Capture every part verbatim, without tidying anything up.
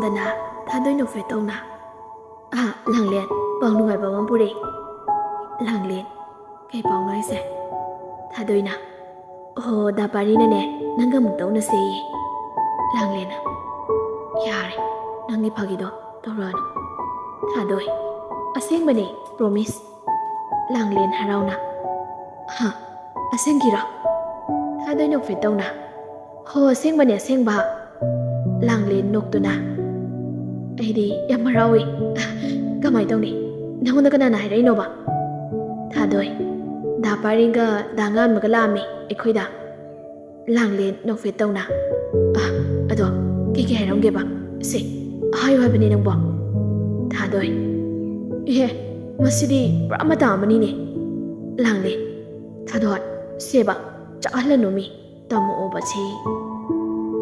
ꯗꯅ ꯊꯥꯗꯣꯏ ꯅꯣꯛꯐꯦꯠ ꯇꯧꯅ, "ꯑꯥ, ꯂꯥꯡꯂꯦꯟ, ꯄꯥꯎ ꯅꯨꯡꯉꯥꯏꯕ ꯑꯃ ꯄꯨꯔꯛꯏ꯫" ꯂꯥꯡꯂꯦꯟ, "ꯀꯩ ꯄꯥꯎꯅꯣ ꯍꯥꯏꯁꯦ?" ꯊꯥꯗꯣꯏꯅ, "ꯑꯣꯍꯣ, ꯗꯥ ꯄꯥꯔꯤꯅꯅꯦ, ꯅꯪꯒ ꯑꯃꯨꯛ ꯇꯧꯅꯁꯦꯌꯦ꯫" ꯂꯥꯡꯂꯦꯟꯅ, "ꯌꯥꯔꯦ, ꯅꯪꯒꯤ ꯐꯥꯒꯤꯗꯣ ꯇꯧꯔꯛꯑꯅꯨ꯫" ꯊꯥꯗꯣꯏ, "ꯑꯁꯦꯡꯕꯅꯦ, promise꯫" ꯂꯥꯡꯂꯦꯟ ꯍꯔꯥꯎꯅ, "ꯍꯥ, ꯑꯁꯦꯡꯀꯤꯔꯣ?" ꯊꯥꯗꯣꯏ ꯅꯣꯛꯐꯦꯠ ꯇꯧꯅ, "ꯍꯣ, ꯑꯁꯦꯡꯕꯅꯦ, ꯑꯁꯦꯡꯕ꯫" ꯂꯥꯡꯂꯦꯟ ꯅꯣꯛꯇꯨꯅ, "ꯑꯩꯗꯤ ꯌꯥꯝ ꯍꯔꯥꯎꯏ꯫ ꯀꯃꯥꯏ ꯇꯧꯅꯤ? ꯅꯪꯉꯣꯟꯗ ꯀꯅꯥꯅ ꯍꯥꯏꯔꯛꯏꯅꯣꯕ?" ꯊꯥꯗꯣꯏ, "ꯗꯥ ꯄꯥꯔꯤꯒ ꯗꯥ ꯉꯥꯟꯕꯒ ꯂꯥꯛꯑꯝꯃꯤ ꯑꯩꯈꯣꯏꯗ꯫" ꯂꯥꯡꯂꯦꯟ ꯅꯣꯛꯐꯦꯠ ꯇꯧꯅ, "ꯑ, ꯑꯗꯣ ꯀꯩꯀꯩ ꯍꯥꯏꯔꯝꯒꯦꯕ? ꯁꯦ, ꯍꯥꯏꯌꯨ ꯍꯥꯏꯕꯅꯦ ꯅꯪꯕꯣ꯫" ꯊꯥꯗꯣꯏ, "ꯏꯍꯦ, ꯃꯁꯤꯗꯤ ꯄꯨꯔꯥ ꯃꯇꯥ ꯑꯃꯅꯤꯅꯦ꯫" ꯂꯥꯡꯂꯦꯟ, "ꯊꯥꯗꯣꯏ, ꯁꯦꯕ, ꯆꯥꯛꯍꯜꯂꯅꯨ ꯃꯤ, ꯇꯝꯃꯛꯑꯣꯕ ꯁꯤ꯫"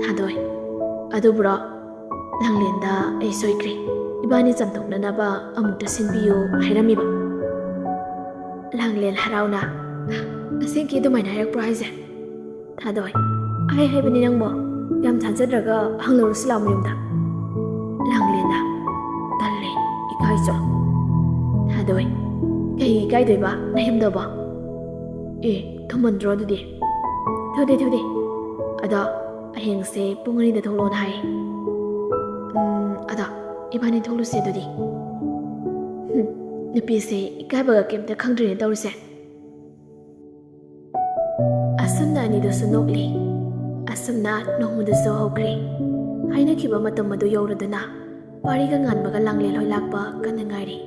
ꯊꯥꯗꯣꯏ, "ꯑꯗꯨꯕꯨꯔꯣ, ꯂꯥꯡꯂꯦꯟꯗ ꯑꯩ ꯁꯣꯏꯈ꯭ꯔꯦ, ꯏꯕꯥꯅꯤ ꯆꯥꯝꯊꯣꯛꯅꯅꯕ ꯑꯃꯨꯛꯇ ꯁꯤꯟꯕꯤꯌꯨ ꯍꯥꯏꯔꯝꯃꯤꯕ꯫" ꯂꯥꯡꯂꯦꯟ ꯍꯔꯥꯎꯅ, "ꯑꯁꯦꯡꯀꯤ ꯑꯗꯨꯃꯥꯏꯅ ꯍꯥꯏꯔꯛꯄ꯭ꯔꯣ ꯍꯥꯏꯁꯦ?" ꯊꯥꯗꯣꯏ, "ꯑꯩ ꯍꯥꯏꯕꯅꯤ ꯅꯪꯕꯣ, ꯌꯥꯝ ꯊꯥꯖꯗ꯭ꯔꯒ ꯍꯪꯂꯨꯔꯁꯤ ꯂꯥꯎ ꯃꯌꯨꯝꯗ꯫" ꯂꯥꯡꯂꯦꯟꯅ, "ꯇꯜꯂꯦ, ꯏꯀꯥꯏꯖꯩ꯫" ꯊꯥꯗꯣꯏ, "ꯀꯩ ꯏꯀꯥꯏꯗꯣꯏꯕ ꯅꯌꯨꯝꯗꯕꯣ?" "ꯑꯦ, ꯊꯨꯃꯟꯗ꯭ꯔꯣ ꯑꯗꯨꯗꯤ?" "ꯊꯨꯗꯦ, ꯊꯨꯗꯦ꯫ ꯑꯗꯣ ꯍꯌꯦꯡꯁꯦ ꯄꯨꯡ ꯑꯅꯤꯗ ꯊꯣꯛꯂꯛꯑꯣꯅ ꯍꯥꯏ꯫" "ꯎꯝ, ꯑꯗꯣ ꯏꯕꯥꯅꯤ ꯊꯣꯛꯂꯨꯁꯦ ꯑꯗꯨꯗꯤ꯫" ꯍꯨꯝ, ꯅꯨꯄꯤꯁꯦ ꯏꯀꯥꯏꯕꯒ ꯀꯩꯝꯇ ꯈꯪꯗ꯭ꯔꯦꯅꯦ ꯇꯧꯔꯤꯁꯦ꯫ ꯑꯁꯨꯝꯅ ꯑꯅꯤꯗꯨꯁꯨ ꯅꯣꯛꯂꯤ꯫ ꯑꯁꯨꯝꯅ ꯅꯣꯡꯃꯗꯨꯁꯨ ꯍꯧꯈ꯭ꯔꯦ꯫ ꯍꯥꯏꯅꯈꯤꯕ ꯃꯇꯝ ꯑꯗꯨ ꯌꯧꯔꯗꯨꯅ ꯄꯥꯔꯤꯒ ꯉꯥꯟꯕꯒ ꯂꯥꯡꯂꯦꯟ ꯍꯣꯏ ꯂꯥꯛꯄ ꯀꯟꯅ ꯉꯥꯏꯔꯤ꯫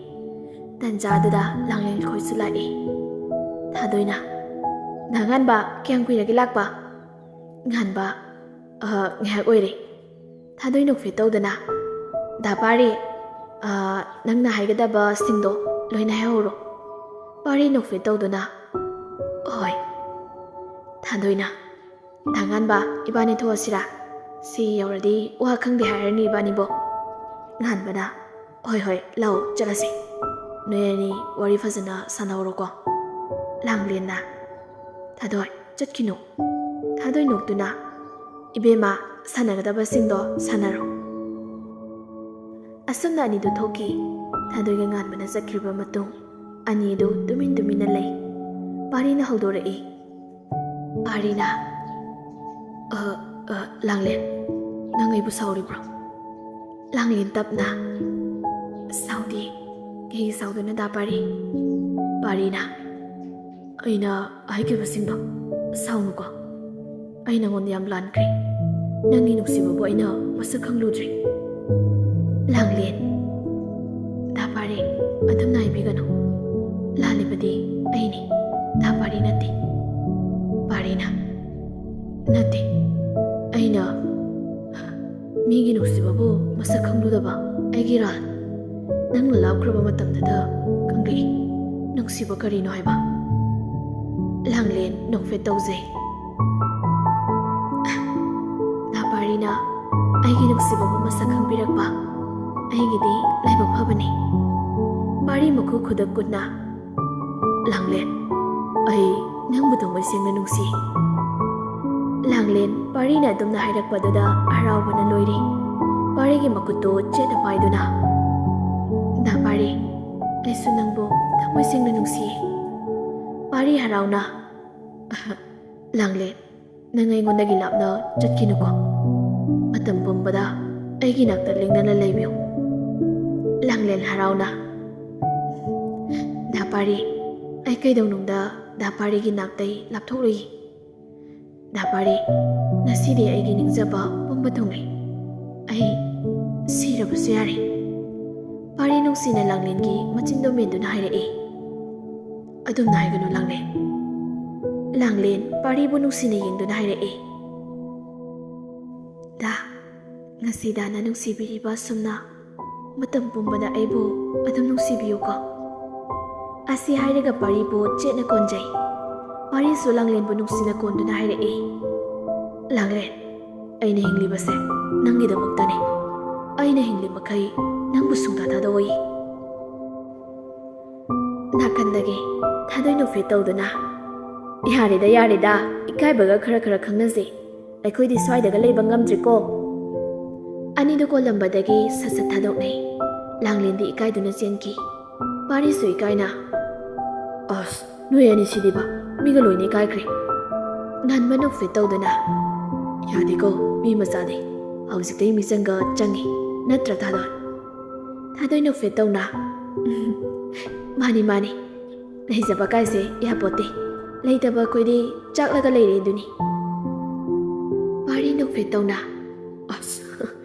ꯇꯟꯖꯥ ꯑꯗꯨꯗ ꯂꯥꯡꯂꯦꯟ ꯈꯣꯏꯁꯨ ꯂꯥꯛꯏ꯫ ꯊꯥꯗꯣꯏꯅ, "ꯗꯥ ꯉꯥꯟꯕ, ꯀꯌꯥꯝ ꯀꯨꯏꯔꯒꯦ ꯂꯥꯛꯄ?" ꯉꯥꯟꯕ, "ꯑ, ꯉꯥꯏꯍꯥꯛ ꯑꯣꯏꯔꯦ꯫" ꯊꯥꯗꯣꯏ ꯅꯣꯛꯐꯦꯠ ꯇꯧꯗꯨꯅ, "ꯗꯥ ꯄꯥꯔꯤ, ꯑ, ꯅꯪꯅ ꯍꯥꯏꯒꯗꯕꯁꯤꯡꯗꯣ ꯂꯣꯏꯅ ꯍꯥꯏꯍꯧꯔꯣ꯫" ꯄꯥꯔꯤ ꯅꯣꯛꯐꯦꯠ ꯇꯧꯗꯨꯅ, "ꯍꯣꯏ꯫" ꯊꯥꯗꯣꯏꯅ, "ꯗꯥ ꯉꯥꯟꯕ, ꯏꯕꯥꯅꯤ ꯊꯣꯛꯑꯁꯤꯔꯥ? ꯁꯤ ꯌꯧꯔꯗꯤ ꯋꯥ ꯈꯪꯗꯦ ꯍꯥꯏꯔꯅꯤ ꯏꯕꯥꯅꯤꯕꯣ꯫" ꯉꯥꯟꯕꯅ, "ꯍꯣꯏ, ꯍꯣꯏ, ꯂꯥꯛꯑꯣ, ꯆꯠꯂꯁꯦ꯫ ꯅꯣꯏ ꯑꯅꯤ ꯋꯥꯔꯤ ꯐꯖꯅ ꯁꯥꯟꯅꯍꯧꯔꯣꯀꯣ꯫" ꯂꯥꯡꯂꯦꯟꯅ, "ꯊꯥꯗꯣꯏ, ꯆꯠꯈꯤꯅꯨ꯫" ꯊꯥꯗꯣꯏ ꯅꯣꯛꯇꯨꯅ, "ꯏꯕꯦꯝꯃ, ꯁꯥꯟꯅꯒꯗꯕꯁꯤꯡꯗꯣ ꯁꯥꯟꯅꯔꯣ꯫" ꯑꯁꯨꯝꯅ ꯑꯅꯤꯗꯨ ꯊꯣꯛꯈꯤ꯫ ꯊꯥꯗꯣꯏꯒ ꯉꯥꯟꯕꯅ ꯆꯠꯈ꯭ꯔꯕ ꯃꯇꯨꯡ, ꯑꯅꯤꯗꯨ ꯇꯨꯃꯤꯟ ꯇꯨꯃꯤꯟꯅ ꯂꯩ꯫ ꯄꯥꯔꯤꯅ ꯍꯧꯗꯣꯔꯛꯏ꯫ ꯄꯥꯔꯤꯅ, "ꯑ, ꯑ, ꯂꯥꯡꯂꯦꯟ, ꯅꯪ ꯑꯩꯕꯨ ꯁꯥꯎꯔꯤꯕ꯭ꯔꯣ?" ꯂꯥꯡꯂꯦꯟ ꯇꯞꯅ, "ꯁꯥꯎꯗꯦ꯫ ꯀꯩꯒꯤ ꯁꯥꯎꯗꯣꯏꯅꯣ, ꯗꯥ ꯄꯥꯔꯤ?" ꯄꯥꯔꯤꯅ, "ꯑꯩꯅ ꯍꯥꯏꯈꯤꯕꯁꯤꯡꯗꯣ ꯁꯥꯎꯅꯨꯀꯣ꯫ ꯑꯩ ꯅꯉꯣꯟꯗ ꯌꯥꯝ ꯂꯥꯟꯈ꯭ꯔꯦ꯫ ꯅꯪꯒꯤ ꯅꯨꯡꯁꯤꯕꯕꯨ ꯑꯩꯅ ꯃꯁꯛ ꯈꯪꯂꯨꯗ꯭ꯔꯦ꯫" ꯂꯥꯡꯂꯦꯟ, "ꯗꯥ ꯄꯥꯔꯤ, ꯑꯗꯨꯝꯅ ꯍꯥꯏꯕꯤꯒꯅꯨ꯫ ꯂꯥꯜꯂꯤꯕꯗꯤ ꯑꯩꯅꯤ, ꯗꯥ ꯄꯥꯔꯤ ꯅꯠꯇꯦ꯫" ꯄꯥꯔꯤꯅ, "ꯅꯠꯇꯦ, ꯑꯩꯅ ꯃꯤꯒꯤ ꯅꯨꯡꯁꯤꯕꯕꯨ ꯃꯁꯛ ꯈꯪꯂꯨꯗꯕ ꯑꯩꯒꯤ ꯏꯔꯥꯜ꯫ ꯅꯪꯅ ꯂꯥꯞꯈ꯭ꯔꯕ ꯃꯇꯝꯗꯨꯗ ꯈꯪꯂꯛꯏ ꯅꯨꯡꯁꯤꯕ ꯀꯔꯤꯅꯣ ꯍꯥꯏꯕ꯫" ꯂꯥꯡꯂꯦꯟ ꯅꯣꯛꯐꯦꯠ ꯇꯧꯖꯩ꯫ "ꯗꯥ ꯄꯥꯔꯤꯅ ꯑꯩꯒꯤ ꯅꯨꯡꯁꯤꯕꯕꯨ ꯃꯁꯛ ꯈꯪꯕꯤꯔꯛꯄ ꯑꯩꯒꯤꯗꯤ ꯂꯥꯏꯕꯛ ꯐꯕꯅꯤ꯫" ꯄꯥꯔꯤ ꯃꯈꯨ ꯈꯨꯗꯛ ꯀꯨꯠꯅ, "ꯂꯥꯡꯂꯦꯟ, ꯑꯩ ꯅꯪꯕꯨ ꯊꯃꯣꯏ ꯁꯦꯡꯅ ꯅꯨꯡꯁꯤ꯫" ꯂꯥꯡꯂꯦꯟ ꯄꯥꯔꯤꯅ ꯑꯗꯨꯝꯅ ꯍꯥꯏꯔꯛꯄꯗꯨꯗ ꯍꯔꯥꯎꯕꯅ ꯂꯣꯏꯔꯦ꯫ ꯄꯥꯔꯤꯒꯤ ꯃꯈꯨꯠꯇꯨ ꯆꯦꯠꯅ ꯄꯥꯏꯗꯨꯅ, "ꯗꯥ ꯄꯥꯔꯤ, ꯑꯩꯁꯨ ꯅꯪꯕꯨ ꯊꯃꯣꯏ ꯁꯦꯡꯅ ꯅꯨꯡꯁꯤ꯫" ꯄꯥꯔꯤ ꯍꯔꯥꯎꯅ, "ꯂꯥꯡꯂꯦꯟ, ꯅꯪ ꯑꯩꯉꯣꯟꯗꯒꯤ ꯂꯥꯞꯅ ꯆꯠꯈꯤꯅꯨꯀꯣ꯫ ꯃꯇꯝ ꯄꯨꯝꯕꯗ ꯑꯩꯒꯤ ꯅꯥꯛꯇ ꯂꯦꯡꯗꯅ ꯂꯩꯕꯤꯌꯨ꯫" ꯂꯥꯡꯂꯦꯟ ꯍꯔꯥꯎꯅ, "ꯗꯥ ꯄꯥꯔꯤ, ꯑꯩ ꯀꯩꯗꯧꯅꯨꯡꯗ ꯗꯥ ꯄꯥꯔꯤꯒꯤ ꯅꯥꯛꯇꯩ ꯂꯥꯞꯊꯣꯛꯂꯨꯏ꯫ ꯗꯥ ꯄꯥꯔꯤ, ꯉꯁꯤꯗꯤ ꯑꯩꯒꯤ ꯅꯤꯡꯖꯕ ꯄꯨꯝꯕ ꯊꯨꯡꯂꯦ꯫ ꯑꯩ ꯁꯤꯔꯕꯁꯨ ꯌꯥꯔꯦ꯫" ꯄꯥꯔꯤ ꯅꯨꯡꯁꯤꯅ ꯂꯥꯡꯂꯦꯟꯒꯤ ꯃꯆꯤꯟꯗꯣ ꯃꯦꯟꯗꯨꯅ ꯍꯥꯏꯔꯛꯏ꯫ "ꯑꯗꯨꯝꯅ ꯍꯥꯏꯒꯅꯨ, ꯂꯥꯡꯂꯦꯟ꯫" ꯂꯥꯡꯂꯦꯟ ꯄꯥꯔꯤꯕꯨ ꯅꯨꯡꯁꯤꯅ ꯌꯦꯡꯗꯨꯅ ꯍꯥꯏꯔꯛꯏ꯫ "ꯗꯥ, ꯉꯁꯤ ꯗꯥꯅ ꯅꯨꯡꯁꯤꯕꯤꯔꯤꯕ ꯑꯁꯨꯝꯅ ꯃꯇꯝ ꯄꯨꯝꯕꯗ ꯑꯩꯕꯨ ꯑꯗꯨꯝ ꯅꯨꯡꯁꯤꯕꯤꯌꯨꯀꯣ꯫" ꯑꯁꯤ ꯍꯥꯏꯔꯒ ꯄꯥꯔꯤꯕꯨ ꯆꯦꯠꯅ ꯀꯣꯟꯖꯩ꯫ ꯄꯥꯔꯤꯁꯨ ꯂꯥꯡꯂꯦꯟꯕꯨ ꯅꯨꯡꯁꯤꯅ ꯀꯣꯟꯗꯨꯅ ꯍꯥꯏꯔꯛꯏ, "ꯂꯥꯡꯂꯦꯟ, ꯑꯩꯅ ꯍꯤꯡꯂꯤꯕꯁꯦ ꯅꯪꯒꯤꯗꯃꯛꯇꯅꯤ꯫ ꯑꯩꯅ ꯍꯤꯡꯂꯤ ꯃꯈꯩ ꯅꯪꯕꯨ ꯁꯨꯡꯊꯥ ꯊꯥꯗꯣꯛꯑꯣꯏ꯫" ꯅꯥꯀꯟꯗꯒꯤ ꯊꯥꯗꯣꯏ ꯅꯣꯛꯐꯦꯠ ꯇꯧꯗꯨꯅ, "ꯌꯥꯔꯦꯗ, ꯌꯥꯔꯦꯗ, ꯏꯀꯥꯏꯕꯒ ꯈꯔ ꯈꯔ ꯈꯪꯅꯁꯦ꯫ ꯑꯩꯈꯣꯏꯗꯤ ꯁ꯭ꯋꯥꯏꯗꯒ ꯂꯩꯕ ꯉꯝꯗ꯭ꯔꯦꯀꯣ꯫" ꯑꯅꯤꯗꯨ ꯀꯣꯜꯂꯝꯕꯗꯒꯤ ꯁꯠ ꯁꯠ ꯊꯥꯗꯣꯛꯅꯩ꯫ ꯂꯥꯡꯂꯦꯟꯗꯤ ꯏꯀꯥꯏꯗꯨꯅ ꯆꯦꯟꯈꯤ꯫ ꯄꯥꯔꯤꯁꯨ ꯏꯀꯥꯏꯅ, "ꯑꯁ, ꯅꯣꯏ ꯑꯅꯤꯁꯤꯗꯤꯕ, ꯃꯤꯒ ꯂꯣꯏꯅ ꯏꯀꯥꯏꯈ꯭ꯔꯦ꯫ ꯉꯥꯟꯕ ꯅꯣꯛꯐꯦꯠ ꯇꯧꯗꯨꯅ, "ꯌꯥꯗꯦꯀꯣ, ꯃꯤ ꯃꯆꯥꯗꯤ꯫ ꯍꯧꯖꯤꯛꯇꯩ ꯃꯤꯆꯪꯒ ꯆꯪꯉꯤ, ꯅꯠꯇ꯭ꯔ ꯊꯥꯗꯣꯏ?" ꯊꯥꯗꯣꯏ ꯅꯣꯛꯐꯦꯠ ꯇꯧꯅ, "ꯎꯝ, ꯃꯥꯅꯤ, ꯃꯥꯅꯤ꯫ ꯂꯩꯖꯕ ꯀꯥꯏꯁꯦ ꯌꯥꯄꯣꯠꯇꯦ꯫ ꯂꯩꯇꯕ ꯑꯩꯈꯣꯏꯗꯤ ꯆꯥꯛꯂꯒ ꯂꯩꯔꯦ ꯑꯗꯨꯅꯤ꯫" ꯄꯥꯔꯤ ꯅꯣꯛꯐꯦꯠ ꯇꯧꯅ, "ꯑꯁ,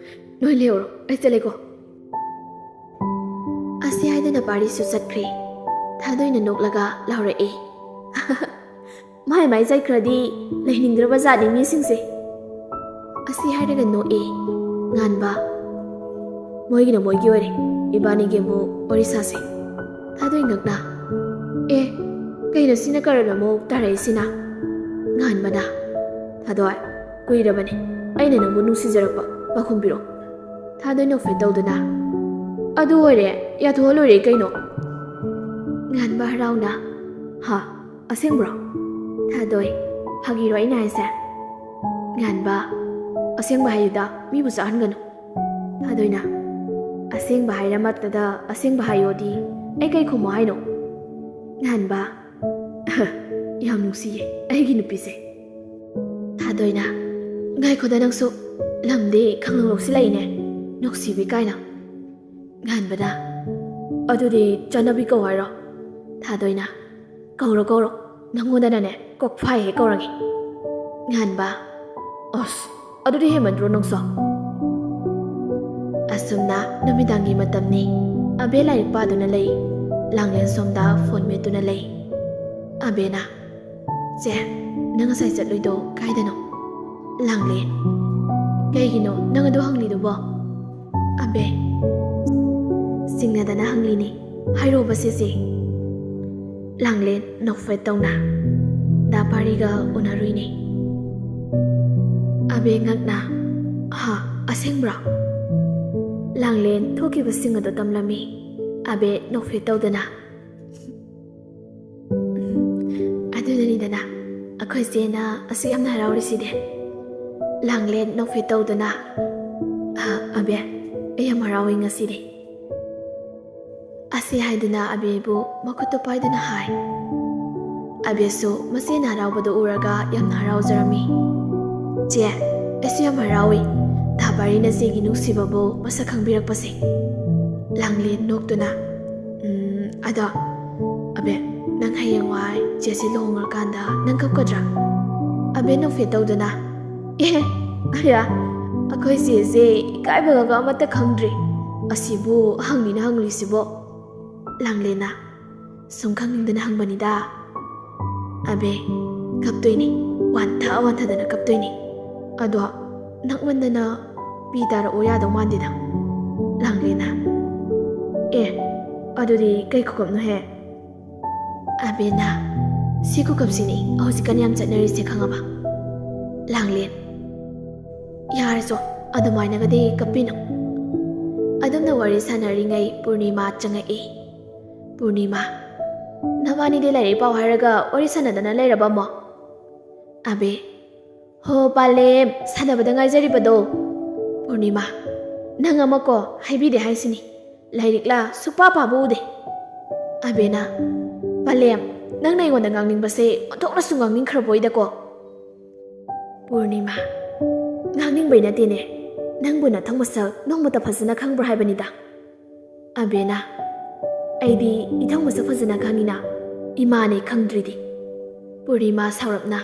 ꯅꯣꯏ ꯂꯩꯍꯧꯔꯣ, ꯑꯩ ꯆꯠꯂꯦꯀꯣ꯫" ꯑꯁꯤ ꯍꯥꯏꯗꯨꯅ ꯄꯥꯔꯤꯁꯨ ꯆꯠꯈ꯭ꯔꯦ꯫ ꯊꯥꯗꯣꯏꯅ ꯅꯣꯛꯂꯒ ꯂꯥꯎꯔꯛꯑꯦ, "ꯃꯥꯏ ꯃꯥꯏ ꯆꯠꯈ꯭ꯔꯗꯤ ꯂꯩꯅꯤꯡꯗ꯭ꯔꯕ ꯖꯥꯠꯅꯤ ꯃꯤꯁꯤꯡꯁꯦ꯫" ꯑꯁꯤ ꯍꯥꯏꯔꯒ ꯅꯣꯛꯑꯦ꯫ ꯉꯥꯟꯕ, "ꯃꯣꯏꯒꯤꯅ ꯃꯣꯏꯒꯤ ꯑꯣꯏꯔꯦ, ꯏꯕꯥꯅꯤꯒꯤ ꯑꯃꯨꯛ ꯋꯥꯔꯤ ꯁꯥꯁꯦ꯫" ꯊꯥꯗꯣꯏ ꯉꯛꯅ, "ꯑꯦ, ꯀꯩꯅꯣ ꯁꯤꯅ ꯀꯔꯟ ꯑꯃꯨꯛ ꯇꯥꯔꯛꯏꯁꯤꯅ?" ꯉꯥꯟꯕꯅ, "ꯊꯥꯗꯣꯏ, ꯀꯨꯏꯔꯕꯅꯦ ꯑꯩꯅ ꯅꯪꯕꯨ ꯅꯨꯡꯁꯤꯖꯔꯛꯄ, ꯄꯥꯎꯈꯨꯝ ꯄꯤꯔꯛꯑꯣ꯫" ꯊꯥꯗꯣꯏ ꯅꯣꯛꯐꯦꯠ ꯇꯧꯗꯨꯅ, "ꯑꯗꯨ ꯑꯣꯏꯔꯦ, ꯌꯥꯊꯣꯛꯑ ꯂꯣꯏꯔꯦ ꯀꯩꯅꯣ꯫" ꯉꯥꯟꯕ ꯍꯔꯥꯎꯅ, "ꯍꯥ, ꯑꯁꯦꯡꯕ꯭ꯔꯣ?" ꯊꯥꯗꯣꯏ, "ꯐꯥꯒꯤꯔꯣ ꯑꯩꯅ ꯍꯥꯏꯁꯦ?" ꯉꯥꯟꯕ, "ꯑꯁꯦꯡꯕ ꯍꯥꯏꯌꯨꯗ, ꯃꯤꯕꯨ ꯆꯥꯛꯍꯟꯒꯅꯨ꯫" ꯊꯥꯗꯣꯏꯅ, "ꯑꯁꯦꯡꯕ ꯍꯥꯏꯔꯃꯛꯇꯗ ꯑꯁꯦꯡꯕ ꯍꯥꯏꯌꯣꯗꯤ ꯑꯩ ꯀꯩ ꯈꯨꯝꯃꯣ ꯍꯥꯏꯅꯣ?" ꯉꯥꯟꯕ, "ꯌꯥꯝ ꯅꯨꯡꯁꯤꯌꯦ ꯑꯩꯒꯤ ꯅꯨꯄꯤꯁꯦ꯫" ꯊꯥꯗꯣꯏꯅ, "ꯉꯥꯏꯈꯣꯗ ꯅꯪꯁꯨ, ꯂꯝꯗꯤ ꯈꯪꯂꯧ ꯂꯧꯁꯤꯜꯂꯛꯏꯅꯦ, ꯅꯨꯡꯁꯤꯕꯤ ꯀꯥꯏꯅ꯫" ꯉꯥꯟꯕꯅ, "ꯑꯗꯨꯗꯤ ꯆꯠꯅꯕꯤ ꯀꯧ ꯍꯥꯏꯔꯣ?" ꯊꯥꯗꯣꯏꯅ, "ꯀꯧꯔꯣ ꯀꯧꯔꯣ, ꯅꯪꯉꯣꯟꯗꯅꯅꯦ ꯀꯣꯛꯐꯥꯏ ꯍꯦꯛ ꯀꯧꯔꯒꯦ꯫" ꯉꯥꯟꯕ, "ꯑꯁ, ꯑꯗꯨꯗꯤ ꯍꯦꯟꯃꯟꯗ꯭ꯔꯣ ꯅꯪꯁꯨ?" ꯑꯁꯨꯝꯅ ꯅꯨꯃꯤꯗꯥꯡꯒꯤ ꯃꯇꯝꯅꯤ꯫ ꯑꯕꯦ ꯂꯥꯏꯔꯤꯛ ꯄꯥꯗꯨꯅ ꯂꯩ꯫ ꯂꯥꯡꯂꯦꯟ ꯁꯣꯝꯗ ꯐꯣꯟ ꯃꯦꯠꯇꯨꯅ ꯂꯩ꯫ ꯑꯕꯦꯅ, "ꯆꯦ, ꯅꯪ ꯉꯁꯥꯏ ꯆꯠꯂꯨꯏꯗꯣ ꯀꯥꯏꯗꯅꯣ?" ꯂꯥꯡꯂꯦꯟ, "ꯀꯩꯒꯤꯅꯣ ꯅꯪ ꯑꯗꯨ ꯍꯪꯂꯤꯗꯨꯕꯣ?" ꯑꯕꯦ, ꯆꯤꯡꯅꯗꯅ ꯍꯪꯂꯤꯅꯤ꯫ "ꯍꯥꯏꯔꯣꯕ ꯁꯦꯁꯦ꯫" ꯂꯥꯡꯂꯦꯟ ꯅꯣꯛꯐꯦꯠ ꯇꯧꯅ, "ꯗꯥ ꯄꯥꯔꯤꯒ ꯎꯅꯔꯨꯏꯅꯦ꯫" ꯑꯕꯦ ꯉꯛꯅ, "ꯍꯥ, ꯑꯁꯦꯡꯕ꯭ꯔꯣ?" ꯂꯥꯡꯂꯦꯟ ꯊꯣꯛꯈꯤꯕꯁꯤꯡ ꯑꯗꯨ ꯇꯝꯂꯝꯃꯤ꯫ ꯑꯕꯦ ꯅꯣꯛꯐꯦꯠ ꯇꯧꯗꯅ, "ꯑꯗꯨꯅꯅꯤꯗꯅ ꯑꯩꯈꯣꯏ ꯆꯦꯅ ꯑꯁꯨꯛ ꯌꯥꯝꯅ ꯍꯔꯥꯎꯔꯤꯁꯤꯗꯤ꯫" ꯂꯥꯡꯂꯦꯟ ꯅꯣꯛꯐꯦꯠ ꯇꯧꯗꯨꯅ, "ꯑ, "ꯑꯕꯦ, ꯑꯩ ꯌꯥꯝ ꯍꯔꯥꯎꯏ ꯉꯁꯤꯗꯤ," ꯑꯁꯤ ꯍꯥꯏꯗꯨꯅ ꯑꯕꯦꯕꯨ ꯃꯈꯨꯠꯇꯨ ꯄꯥꯏꯗꯨꯅ ꯍꯥꯏ꯫ ꯑꯕꯦꯁꯨ ꯃꯆꯦꯅ ꯍꯔꯥꯎꯕꯗꯨ ꯎꯔꯒ ꯌꯥꯝꯅ ꯍꯔꯥꯎꯖꯔꯝꯃꯤ꯫ "ꯆꯦ, ꯑꯩꯁꯨ ꯌꯥꯝ ꯍꯔꯥꯎꯏ, ꯊꯥꯕꯥꯔꯤ ꯅꯆꯦꯒꯤ ꯅꯨꯡꯁꯤꯕꯕꯨ ꯃꯁꯛ ꯈꯪꯕꯤꯔꯛꯄꯁꯦ꯫" ꯂꯥꯡꯂꯦꯟ ꯅꯣꯛꯇꯨꯅ, "ꯎꯝ, ꯑꯗꯣ, ꯑꯕꯦ, ꯅꯪ ꯍꯌꯦꯡꯋꯥꯏ ꯆꯦꯁꯦ ꯂꯨꯍꯣꯡꯉꯀꯥꯟꯗ ꯅꯪ ꯀꯞꯀꯗ꯭ꯔꯥ?" ꯑꯕꯦ ꯅꯣꯛꯐꯦꯠ ꯇꯧꯗꯨꯅ, "ꯑꯦ, ꯑꯌꯥ, ꯑꯩꯈꯣꯏ ꯆꯦꯁꯦ ꯏꯀꯥꯏꯕꯒ ꯑꯃꯠꯇ ꯈꯪꯗ꯭ꯔꯤ꯫ ꯑꯁꯤꯕꯨ ꯍꯪꯂꯤꯅ ꯍꯪꯂꯤꯁꯤꯕꯣ?" ꯂꯥꯡꯂꯦꯟꯅ, "ꯁꯨꯝ ꯈꯪꯅꯤꯡꯗꯅ ꯍꯪꯕꯅꯤꯗ꯫" "ꯑꯕꯦ, ꯀꯞꯇꯣꯏꯅꯤ, ꯋꯥꯟꯊ ꯋꯥꯟꯊꯗꯅ ꯀꯞꯇꯣꯏꯅꯤ꯫ ꯑꯗꯣ ꯅꯛꯃꯟꯗꯅ ꯄꯤ ꯇꯥꯔꯛꯑꯣ ꯌꯥꯗꯧ ꯃꯥꯟꯗꯦꯗ꯫" ꯂꯥꯡꯂꯦꯟꯅ, "ꯑꯦ, ꯑꯗꯨꯗꯤ ꯀꯩ ꯈꯨꯀꯞꯅꯣꯍꯦ?" ꯑꯕꯦꯅ, "ꯁꯤ ꯈꯨꯀꯞꯁꯤꯅꯤ ꯍꯧꯖꯤꯛꯀꯥꯟ ꯌꯥꯝ ꯆꯠꯅꯔꯤꯁꯦ, ꯈꯪꯉꯕ?" ꯂꯥꯡꯂꯦꯟ, "ꯌꯥꯔꯦꯆꯣ, ꯑꯗꯨꯃꯥꯏꯅꯒꯗꯤ ꯀꯞꯄꯤꯅꯨ꯫" ꯑꯗꯨꯝꯅ ꯋꯥꯔꯤ ꯁꯥꯟꯅꯔꯤꯉꯩ ꯄꯨꯔꯅꯤꯃꯥ ꯆꯪꯉꯛꯏ꯫ ꯄꯨꯔꯅꯤꯃꯥ, "ꯅꯕꯥꯅꯤꯗꯤ ꯂꯥꯏꯔꯤꯛ ꯄꯥꯎ ꯍꯥꯏꯔꯒ ꯋꯥꯔꯤ ꯁꯥꯟꯅꯗꯅ ꯂꯩꯔꯕ ꯑꯃꯣ?" ꯑꯕꯦ, "ꯍꯣ ꯄꯥꯂꯦꯝ, ꯁꯥꯟꯅꯕꯗ ꯉꯥꯏꯖꯔꯤꯕꯗꯣ꯫" ꯄꯨꯔꯅꯤꯃꯥ, "ꯅꯪ ꯑꯃꯀꯣ ꯍꯥꯏꯕꯤꯗꯦ ꯍꯥꯏꯁꯤꯅꯤ, ꯂꯥꯏꯔꯤꯛꯂꯥ ꯁꯨꯛꯄꯥ ꯄꯥꯕ ꯎꯗꯦ꯫" ꯑꯕꯦꯅ, "ꯄꯥꯂꯦꯝ, ꯅꯪꯅ ꯑꯩꯉꯣꯟꯗ ꯉꯥꯡꯅꯤꯡꯕꯁꯦ ꯑꯣꯟꯊꯣꯛꯅꯁꯨ ꯉꯥꯡꯅꯤꯡꯈ꯭ꯔꯕꯣꯏꯗꯀꯣ꯫" ꯄꯨꯔꯅꯤꯃꯥ, "ꯉꯥꯡꯅꯤꯡꯕꯩ ꯅꯠꯇꯦꯅꯦ, ꯅꯪꯕꯨ ꯅꯊꯧ ꯃꯁꯛ ꯅꯣꯡꯃꯇ ꯐꯖꯅ ꯈꯪꯕ꯭ꯔꯥ ꯍꯥꯏꯕꯅꯤꯗ꯫" ꯑꯕꯦꯅ, "ꯑꯩꯗꯤ ꯏꯊꯧ ꯃꯁꯛ ꯐꯖꯅ ꯈꯪꯉꯤꯅ, ꯏꯃꯥꯅꯦ ꯈꯪꯗ꯭ꯔꯤꯗꯤ꯫" ꯄꯨꯔꯅꯤꯃꯥ ꯁꯥꯎꯔꯞꯅ,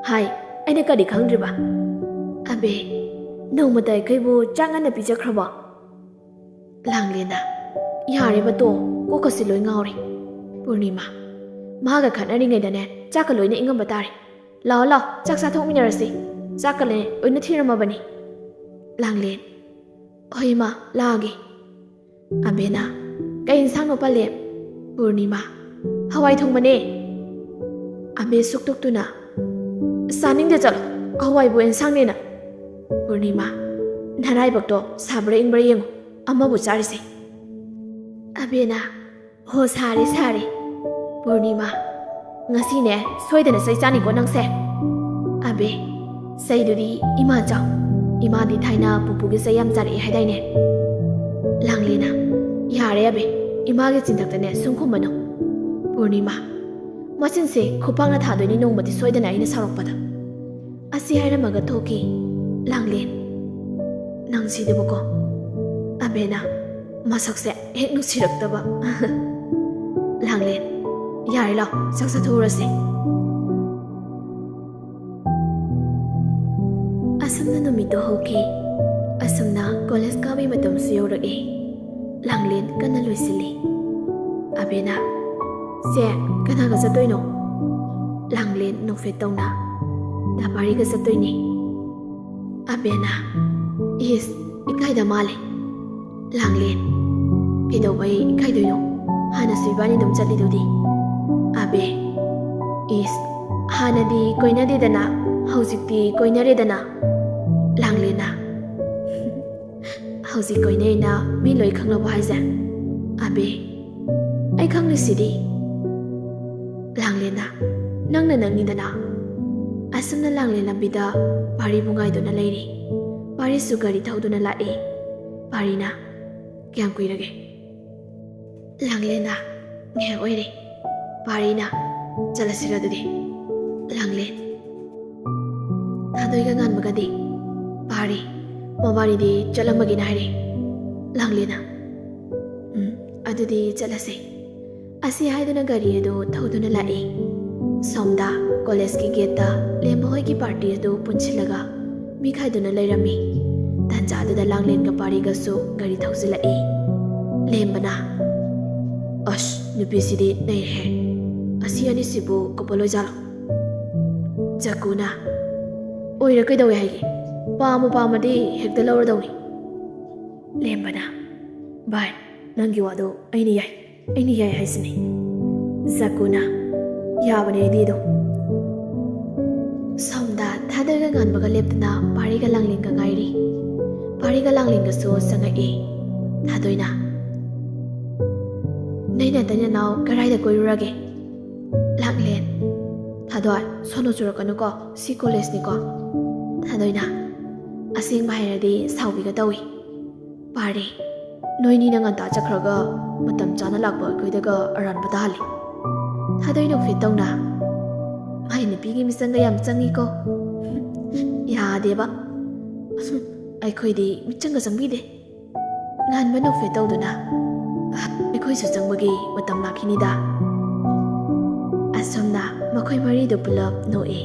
"ꯍꯥꯏ, ꯑꯩꯅ ꯀꯔꯤ ꯈꯪꯗ꯭ꯔꯤꯕ?" ꯑꯕꯦ, "ꯅꯣꯡꯃꯇ ꯑꯩꯈꯣꯏꯕꯨ ꯆꯥꯛ ꯉꯟꯅ ꯄꯤꯖꯈ꯭ꯔꯕꯣ?" ꯂꯥꯡꯂꯦꯟꯅ, "ꯌꯥꯔꯦꯕ ꯇꯣ, ꯀꯣꯛꯀꯁꯤ ꯂꯣꯏ ꯉꯥꯎꯔꯦ꯫" ꯄꯨꯔꯅꯤꯃꯥ, "ꯃꯥꯒ ꯈꯠꯅꯔꯤꯉꯩꯗꯅꯦ ꯆꯥꯛꯀ ꯂꯣꯏꯅ ꯏꯪꯉꯝꯕ ꯇꯥꯔꯦ꯫ ꯂꯥꯛꯑꯣ ꯂꯥꯛꯑꯣ, ꯆꯥꯛ ꯆꯥꯊꯣꯛꯃꯤꯟꯅꯔꯁꯤ꯫ ꯆꯥꯛꯀ ꯂꯣꯏꯅ ꯊꯤꯔꯝꯃꯕꯅꯤ꯫" ꯂꯥꯡꯂꯦꯟ, "ꯍꯣꯏ ꯏꯃꯥ, ꯂꯥꯛꯑꯒꯦ꯫" ꯑꯕꯦꯅ, "ꯀꯩ ꯏꯟꯁꯥꯡꯅꯣ ꯄꯥꯂꯦꯝ?" ꯄꯨꯔꯅꯤꯃꯥ, "ꯍꯋꯥꯏ ꯊꯣꯡꯕꯅꯦ꯫" ꯑꯕꯦ ꯁꯨꯛꯇꯣꯛꯇꯨꯅ, "ꯆꯥꯅꯤꯡꯗꯦ, ꯆꯠꯂꯣ, ꯍꯋꯥꯏꯕꯨ ꯏꯟꯁꯥꯡꯅꯦꯅ꯫" ꯄꯨꯔꯅꯤꯃꯥ, "ꯅꯔꯥꯏꯕꯛꯇꯣ ꯁꯥꯕ꯭ꯔꯥ ꯏꯪꯕ꯭ꯔꯥ ꯌꯦꯡꯉꯨ, ꯑꯃꯕꯨ ꯆꯥꯔꯤꯁꯦ꯫" ꯑꯕꯦꯅ, "ꯍꯣ, ꯁꯥꯔꯦ, ꯁꯥꯔꯦ꯫" ꯄꯨꯔꯅꯤꯃꯥ, "ꯉꯁꯤꯅꯦ ꯁꯣꯏꯗꯅ ꯆꯩ ꯆꯥꯅꯤꯀꯣ ꯅꯪꯁꯦ꯫" ꯑꯕꯦ, "ꯆꯩꯗꯨꯗꯤ ꯏꯃꯥ ꯆꯥꯎ꯫" ꯏꯃꯥꯗꯤ ꯊꯥꯏꯅ ꯄꯨꯄꯨꯒꯤ ꯆꯩ ꯌꯥꯝ ꯆꯥꯔꯛꯑꯦ ꯍꯥꯏꯗꯥꯏꯅꯦ? ꯂꯥꯡꯂꯦꯟꯅ, "ꯌꯥꯔꯦ ꯑꯕꯦ, ꯏꯃꯥꯒꯤ ꯆꯤꯟꯊꯛꯇꯅꯦ ꯁꯨꯝ ꯈꯨꯝꯃꯅꯨ"꯫ ꯄꯨꯔꯅꯤꯃꯥ, "ꯃꯆꯤꯟꯁꯦ ꯈꯨꯄꯥꯛꯅ ꯊꯥꯗꯣꯏꯅꯤ ꯅꯣꯡꯃꯗꯤ ꯁꯣꯏꯗꯅ ꯑꯩꯅ ꯁꯥꯎꯔꯛꯄꯗ"꯫ ꯑꯁꯤ ꯍꯥꯏꯔꯝꯃꯒ ꯊꯣꯛꯈꯤ ꯂꯥꯡꯂꯦꯟ꯫ "ꯅꯪꯁꯤꯗꯤꯕꯀꯣ ꯑꯕꯦꯅ, ꯃꯁꯛꯁꯦ ꯍꯦꯛ ꯅꯨꯡꯁꯤꯔꯛꯇꯕ"꯫ ꯂꯥꯡꯂꯦꯟ, "ꯌꯥꯔꯦ, ꯂꯥꯎ, ꯆꯥꯛ ꯆꯥꯊꯣꯛꯎꯔꯁꯦ"꯫ ꯑꯁꯨꯝꯅ ꯅꯨꯃꯤꯠꯇꯣ ꯍꯧꯈꯤ꯫ ꯑꯁꯨꯝꯅ ꯀꯣꯂꯦꯖ ꯀꯥꯕꯒꯤ ꯃꯇꯝꯁꯨ ꯌꯧꯔꯛꯑꯦ꯫ ꯂꯥꯡꯂꯦꯟ ꯀꯟꯅ ꯂꯣꯏꯁꯤꯜꯂꯤ꯫ ꯑꯕꯦꯅ, "ꯆꯦ, ꯀꯅꯥꯒ ꯆꯠꯇꯣꯏꯅꯣ?" ꯂꯥꯡꯂꯦꯟ ꯅꯣꯛꯐꯦꯠ ꯇꯧꯅ, "ꯗꯥ ꯄꯥꯔꯤꯒ ꯆꯠꯇꯣꯏꯅꯦ"꯫ ꯑꯕꯦꯅ, "ꯏꯁ, ꯏꯀꯥꯏꯗ ꯃꯥꯜꯂꯦ"꯫ ꯂꯥꯡꯂꯦꯟ, "ꯀꯩꯗꯧꯕꯩ ꯏꯀꯥꯏꯗꯣꯏꯅꯣ? ꯍꯥꯟꯅꯁꯨ ꯏꯕꯥꯅꯤ ꯑꯗꯨꯝ ꯆꯠꯂꯤꯗꯨꯗꯤ"꯫ ꯑꯕꯦ, "ꯏꯁ, ꯍꯥꯟꯅꯗꯤ ꯀꯣꯏꯅꯗꯦꯗꯅ, ꯍꯧꯖꯤꯛꯇꯤ ꯀꯣꯏꯅꯔꯦꯗꯅ"꯫ ꯂꯥꯡꯂꯦꯟꯅ, "ꯍꯧꯖꯤꯛ ꯀꯣꯏꯅꯩꯅ ꯃꯤ ꯂꯣꯏ ꯈꯪꯂꯕꯣ ꯍꯥꯏꯁꯦ?" ꯑꯕꯦ, "ꯑꯩ ꯈꯪꯂꯤꯁꯤꯗꯤ"꯫ ꯂꯥꯡꯂꯦꯟꯅ, "ꯅꯪꯅ ꯅꯪꯅꯤꯗꯅ"꯫ ꯑꯁꯨꯝꯅ ꯂꯥꯡꯂꯦꯟ ꯂꯝꯕꯤꯗ ꯄꯥꯔꯤꯕꯨ ꯉꯥꯏꯗꯨꯅ ꯂꯩꯔꯤ꯫ ꯄꯥꯔꯤꯁꯨ ꯒꯥꯔꯤ ꯊꯧꯗꯨꯅ ꯂꯥꯛꯏ꯫ ꯄꯥꯔꯤꯅ, "ꯀꯌꯥꯝ ꯀꯨꯏꯔꯒꯦ?" ꯂꯥꯡꯂꯦꯟꯅ, "ꯉꯥꯏꯍꯥꯛ ꯑꯣꯏꯔꯦ"꯫ ꯄꯥꯔꯤꯅ, "ꯆꯠꯂꯁꯤꯔ ꯑꯗꯨꯗꯤ"꯫ ꯂꯥꯡꯂꯦꯟ, ꯊꯥꯗꯣꯏꯒ ꯉꯥꯟꯕꯒꯗꯤ? ꯄꯥꯔꯤ, "ꯃꯕꯥꯅꯤꯗꯤ ꯆꯠꯂꯝꯃꯒꯦꯅ ꯍꯥꯏꯔꯦ"꯫ ꯂꯥꯡꯂꯦꯟꯅ, "ꯎꯝ, ꯑꯗꯨꯗꯤ ꯆꯠꯂꯁꯦ"꯫ ꯑꯁꯤ ꯍꯥꯏꯗꯨꯅ ꯒꯥꯔꯤ ꯑꯗꯨ ꯊꯧꯗꯨꯅ ꯂꯥꯛꯏ꯫ ꯁꯣꯝꯗ ꯀꯣꯂꯦꯖꯀꯤ ꯒꯦꯠꯇ ꯂꯦꯝꯕ ꯍꯣꯏꯒꯤ ꯄꯥꯔꯇꯤ ꯑꯗꯨ ꯄꯨꯟꯁꯤꯜꯂꯒ ꯃꯤ ꯈꯥꯏꯗꯨꯅ ꯂꯩꯔꯝꯃꯤ꯫ ꯇꯥꯟꯖꯥꯗꯨꯗ ꯂꯥꯡꯂꯦꯟꯒ ꯄꯥꯔꯤꯒꯁꯨ ꯒꯥꯔꯤ ꯊꯧꯖꯤꯜꯂꯛꯏ꯫ ꯂꯦꯝꯕꯅ, "ꯑꯁ, ꯅꯨꯄꯤꯁꯤꯗꯤ ꯅꯩꯍꯦ꯫ ꯑꯁꯤ ꯑꯅꯤꯁꯤꯕꯨ couple ꯑꯣꯏꯖꯥꯠꯂꯣ?" ꯖꯛꯀꯨꯅ, "ꯑꯣꯏꯔ ꯀꯩꯗꯧꯋꯦ ꯍꯥꯏꯒꯦ? ꯄꯥꯝꯕꯨ ꯄꯥꯝꯃꯗꯤ ꯍꯦꯛꯇ ꯂꯧꯔꯗꯧꯅꯤ"꯫ ꯂꯦꯝꯕꯅ, "ꯚꯥꯏ, ꯅꯪꯒꯤ ꯋꯥꯗꯣ ꯑꯩꯅ ꯌꯥꯏ, ꯑꯩꯅ ꯌꯥꯏ ꯍꯥꯏꯁꯤꯅꯤ"꯫ ꯖꯛꯀꯨꯅ, "ꯌꯥꯕꯅꯦ ꯑꯩꯗꯤ ꯑꯗꯨꯝ"꯫ ꯁꯣꯝꯗ ꯊꯥꯗꯣꯏꯒ ꯉꯥꯟꯕꯒ ꯂꯦꯞꯇꯅ ꯄꯥꯔꯤꯒ ꯂꯥꯡꯂꯦꯟꯒ ꯉꯥꯏꯔꯤ꯫ ꯄꯥꯔꯤꯒ ꯂꯥꯡꯂꯦꯟꯒꯁꯨ ꯆꯪꯉꯛꯏ꯫ ꯊꯥꯗꯣꯏꯅ, "ꯅꯣꯏ ꯅꯇꯩ ꯅꯅꯥꯎ ꯀꯗꯥꯏꯗ ꯀꯣꯏꯔꯨꯔꯒꯦ?" ꯂꯥꯡꯂꯦꯟ, "ꯊꯥꯗꯣꯏ, ꯁꯣꯅꯣ ꯆꯨꯔꯛꯀꯅꯨꯀꯣ, ꯁꯤ ꯀꯣꯂꯦꯖꯅꯤꯀꯣ"꯫ ꯊꯥꯗꯣꯏꯅ, ꯑꯁꯦꯡꯕ ꯍꯥꯏꯔꯗꯤ ꯁꯥꯎꯕꯤꯒ ꯇꯧꯏ꯫ ꯄꯥꯔꯦ, ꯅꯣꯏꯅꯤꯅ ꯉꯟꯇꯥ ꯆꯠꯈ꯭ꯔꯒ ꯃꯇꯝ ꯆꯥꯅ ꯂꯥꯛꯄ ꯑꯩꯈꯣꯏꯗꯒ ꯑꯔꯥꯟꯕ ꯇꯥꯍꯜꯂꯤ꯫ ꯊꯥꯗꯣꯏ ꯅꯣꯛꯐꯦꯠꯇꯧꯅ ꯃꯥꯏ ꯅꯨꯄꯤꯒꯤ ꯃꯤꯆꯪꯒ ꯌꯥꯝ ꯆꯪꯉꯤꯀꯣ꯫ ꯌꯥꯗꯦꯕ꯫ ꯑꯩꯈꯣꯏꯗꯤ ꯃꯤꯆꯪꯒ ꯆꯪꯕꯤꯗꯦ꯫ ꯉꯥꯟꯕ ꯅꯣꯛꯐꯦꯠꯇꯧꯗꯨꯅ ꯑꯩꯈꯣꯏꯁꯨ ꯆꯪꯕꯒꯤ ꯃꯇꯝ ꯂꯥꯛꯈꯤꯅꯤꯗ꯫ ꯑꯁꯨꯝꯅ ꯃꯈꯣꯏ ꯃꯔꯤꯗꯨ ꯄꯨꯂꯞ ꯅꯣꯛꯏ꯫